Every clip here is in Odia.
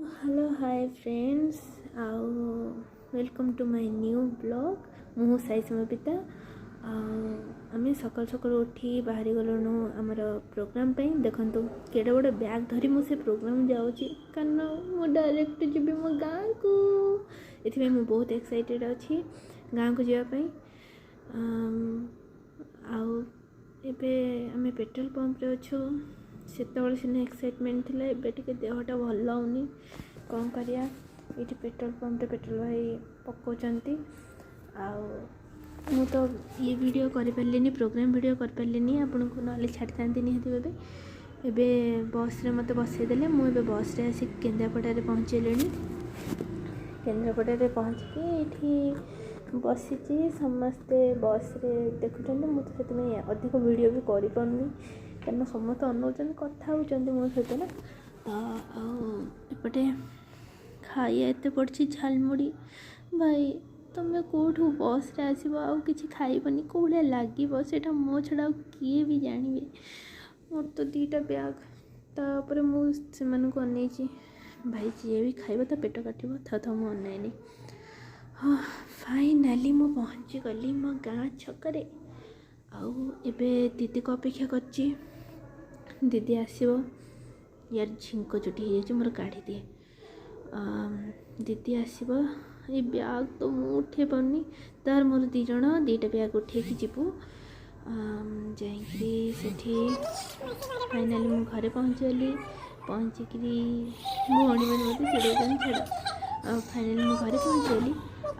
ହ୍ୟାଲୋ, ହାଏ ଫ୍ରେଣ୍ଡସ୍ ଆଉ welcome to my new vlog। ମୁଁ ସାଇ ସମର୍ପିତା ଆଉ ଆମେ ସକାଳୁ ସକାଳୁ ଉଠି ବାହାରି ଗଲୁଣୁ ଆମର ପ୍ରୋଗ୍ରାମ୍ ପାଇଁ। ଦେଖନ୍ତୁ, କେଡ଼େ ବଡ଼ ବ୍ୟାଗ୍ ଧରି ମୁଁ ସେ ପ୍ରୋଗ୍ରାମ୍ ଯାଉଛି, କାରଣ ମୁଁ ଡାଇରେକ୍ଟ ଯିବି ମୋ ଗାଁକୁ। ଏଥିପାଇଁ ମୁଁ ବହୁତ ଏକ୍ସାଇଟେଡ଼୍ ଅଛି ଗାଁକୁ ଯିବା ପାଇଁ। ଆଉ ଏବେ ଆମେ ପେଟ୍ରୋଲ ପମ୍ପରେ ଅଛୁ। ସେତେବେଳେ ସିନା ଏକ୍ସାଇଟମେଣ୍ଟ ଥିଲା, ଏବେ ଟିକେ ଦେହଟା ଭଲ ଲାଗୁନି, କ'ଣ କରିବା? ଏଇଠି ପେଟ୍ରୋଲ ପମ୍ପରେ ପେଟ୍ରୋଲ ଭାଇ ପକାଉଛନ୍ତି। ଆଉ ମୁଁ ତ ଇଏ ଭିଡ଼ିଓ କରିପାରିଲିନି, ପ୍ରୋଗ୍ରାମ୍ ଭିଡ଼ିଓ କରିପାରିଲିନି ଆପଣଙ୍କୁ, ନହେଲେ ଛାଡ଼ିଥାନ୍ତି ନିହାତି ଭାବେ। ଏବେ ବସ୍ରେ ମୋତେ ବସେଇଦେଲେ। ମୁଁ ଏବେ ବସ୍ରେ ଆସିକି କେନ୍ଦ୍ରାପଡ଼ାରେ ପହଞ୍ଚିଲିଣି। କେନ୍ଦ୍ରାପଡ଼ାରେ ପହଞ୍ଚିକି ଏଇଠି ବସିଛି। ସମସ୍ତେ ବସ୍ରେ ଦେଖୁଛନ୍ତି। ମୁଁ ତ ସେଥିପାଇଁ ଅଧିକ ଭିଡ଼ିଓ ବି କରିପାରୁନି, କାରଣ ସମସ୍ତେ ଅନଉଛନ୍ତି, କଥା ହେଉଛନ୍ତି ମୋ ସହିତ ନା ତ। ଆଉ ଏପଟେ ଖାଇବା ଏତେ ପଡ଼ିଛି, ଝାଲମୁଢ଼ି। ଭାଇ, ତୁମେ କେଉଁଠୁ ବସ୍ରେ ଆସିବ ଆଉ କିଛି ଖାଇବନି, କେଉଁ ଭଳିଆ ଲାଗିବ ସେଇଟା ମୋ ଛଡ଼ା ଆଉ କିଏ ବି ଜାଣିବେ? ମୋର ତ ଦୁଇଟା ବ୍ୟାଗ୍, ତାପରେ ମୁଁ ସେମାନଙ୍କୁ ଅନେଇଛି। ଭାଇ, ଯିଏ ବି ଖାଇବ ତା ପେଟ କାଟିବ। ଥାଉ ଥାଉ, ମୁଁ ଅନାଏନି। ହଁ, ଫାଇନାଲି ମୁଁ ପହଞ୍ଚିଗଲି ମୋ ଗାଁ ଛକରେ। ଆଉ ଏବେ ଦିଦିକୁ ଅପେକ୍ଷା କରିଛି, ଦିଦି ଆସିବ। ୟାର ଝିଙ୍କ ଚୁଟି ହେଇଯାଇଛି ମୋର, କାଢ଼ିଦିଏ। ଦିଦି ଆସିବ। ଏଇ ବ୍ୟାଗ୍ ତ ମୁଁ ଉଠେଇ ପାରୁନି, ତାର ମୋର ଦୁଇ ଜଣ ଦୁଇଟା ବ୍ୟାଗ୍ ଉଠେଇକି ଯିବୁ ଯାଇକିରି ସେଠି। ଫାଇନାଲି ମୁଁ ଘରେ ପହଞ୍ଚିଗଲି। ପହଞ୍ଚିକିରି ମୋ ଭଉଣୀମାନେ ମୋତେ ଚିଡ଼ଉଛନ୍ତି, ଛାଡ଼। ଆଉ ଫାଇନାଲି ମୁଁ ଘରେ ପହଞ୍ଚିଗଲି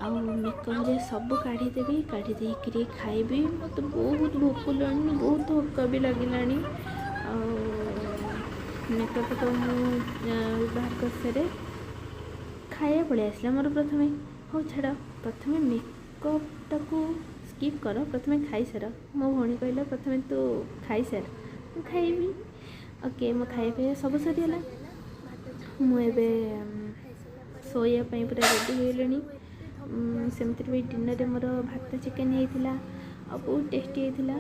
ଆଉ ମେକଅପ୍ରେ ସବୁ କାଢ଼ିଦେବି, କାଢ଼ି ଦେଇକିରି ଖାଇବି। ମୋତେ ବହୁତ ଭୋକ ହେଲାଣି, ବହୁତ ଥକା ବି ଲାଗିଲାଣି। ଆଉ ମେକଅପ୍ ତ ମୁଁ ବାହାର କରିସାରେ, ଖାଇବା ପଳେଇ ଆସିଲା ମୋର ପ୍ରଥମେ। ହଉ ଛାଡ଼, ପ୍ରଥମେ ମେକଅପ୍ଟାକୁ ସ୍କିପ୍ କର, ପ୍ରଥମେ ଖାଇସାର। ମୋ ଭଉଣୀ କହିଲା, ପ୍ରଥମେ ତୁ ଖାଇସାର, ମୁଁ ଖାଇବି। ଓକେ, ମୋ ଖାଇବା ପିଇବା ସବୁ ସରିଗଲା। ମୁଁ ଏବେ ଶୋଇବା ପାଇଁ ପୁରା ରେଡ଼ି ହେଇଗଲିଣି। ସେମିତିରେ ବି ଡିନର୍ରେ ମୋର ଭାତ ଚିକେନ୍ ହେଇଥିଲା ଆଉ ବହୁତ ଟେଷ୍ଟି ହେଇଥିଲା।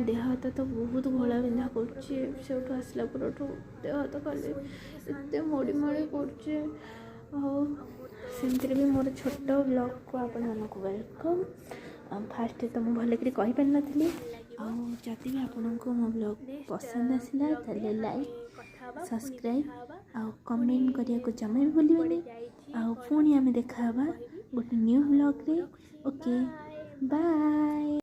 ଦେହ ହାତ ତ ବହୁତ ଘୋଳା ବିନ୍ଧା କରୁଛି। ସେଇଠୁ ଆସିଲା ପରଠୁ ଦେହ ହାତ ଖାଲି ଏତେ ମୋଡ଼ି ମାଡ଼ି କରୁଛି। ଆଉ ସେମିତିରେ ବି ମୋର ଛୋଟ ବ୍ଲଗ୍କୁ ଆପଣମାନଙ୍କୁ welcome. First ତ ମୁଁ ଭଲକରି କହିପାରିନଥିଲି। ଆଉ ଯଦି ବି ଆପଣଙ୍କୁ ମୋ ବ୍ଲଗ୍ ପସନ୍ଦ ଆସିଲା, ତାହେଲେ ଲାଇକ୍, ସବସ୍କ୍ରାଇବ୍ ଆଉ କମେଣ୍ଟ କରିବାକୁ ଜମା ବି ଭୁଲିବେନି। ଆଉ ପୁଣି ଆମେ ଦେଖା ହେବା ଗୋଟେ ନ୍ୟୁ ବ୍ଲଗ୍ରେ। Okay, bye.